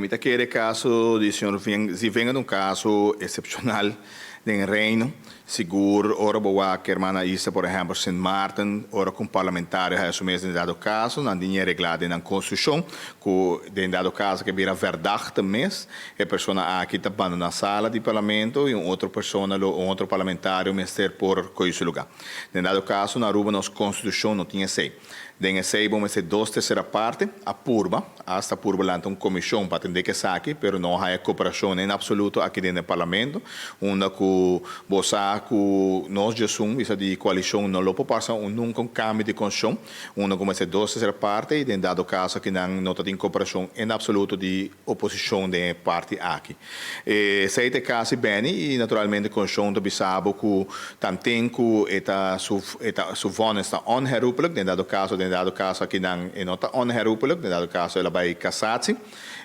Mi ta kere kaso di señor Zivenga ta un kaso eksepshonal den Reino. Sigur ora bo wak hermana Isa, por ehèmpel Sint Maarten, ora ku un parlamentario haya su mes den dado kaso, nan tin e reglá den nan konstitushon ku den dado kaso ke bira verdachte mes, e persona aki ta bandoná sala di parlamento i un otro persona lo, un otro parlamentario mester por kohe su lugá. Den dado kaso na Aruba nos konstitushon no tin esei. Den esei bo mester dos tersera parte a purba, hasta purba lanta un komishon pa atendé ku esaki, pero no haya koperashon en absoluto aki den e parlamento, unda ku bo sa ku nos djesun bisa di koalishon no lo por pasa un nunka un kambio di konstitushon, unda ku mester dos tersera parte i den dado kaso akinan no ta tin koperashon en absoluto di oposishon den e parti aki. Esei ta e kas di Benny i naturalmente konstitushon ta bisa bo ku Tanten ku e ta su e ta su vonnis ta onherroepelijk, den dado kaso den dado kaso akinan e no ta onherroepelijk, den dado kaso el a bai kasatsi,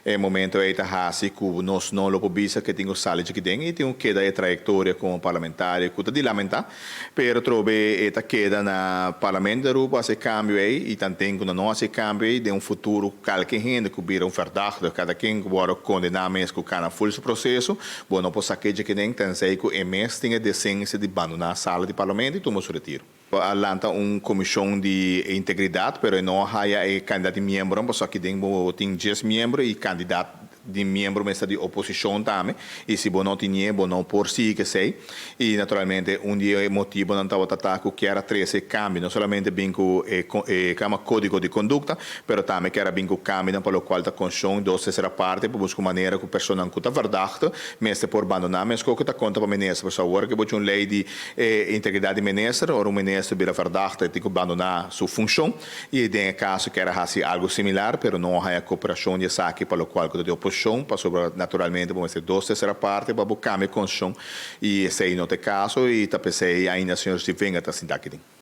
e momento ei ta hasi ku nos no lo por bisa ke tin ku sali djiki den i tin ku keda e trayektoria komo parlamentario ku ta di lamentá, pero trobe e ta keda na Parlamento di Aruba hasi e kambio ei i tanten ku nan no hasi e kambio ei den un futuro kalke hende ku bira un verdachte, kada ken ku wòrdu kondená mes ku kana ful su proseso, Bo no por sa kechi kenen tensei ku e mes tin e desensia di bandoná sala di parlamento i tuma su retiro. A lanta un komishon di integridat pero e no a haya e kandidat di miembronan pasobra aki den bo tin djes miembro i kandidat di miembro mester di oposishon tambe i si bo no tinie bo no por sigui ku esei i naturalmente un di e motibonan tabata ta ku kier a trese e kambio no solamente bin ku e e kama kodigo di kondukta Pero tambe kier a bin ku kambionan pa lokual ta konshon dos tersera parte pa buska un manera ku personan ku ta verdachte mester por bandoná meskos ku ta konta pa minister. Pasobra awor ke bo tin un lei di integridat di minister, ora un minister bira verdachte e tin ku bandoná su funshon i den e kaso kier a hasi algu similar pero no a haña koperashon di esaki pa lokual ku ta di oposishon pasobra naturalmente bo mester dos tersera parte pa bo kambia konshon i esei no ta e kaso i ta p'esei ainda señor Stivenga ta sinta aki den.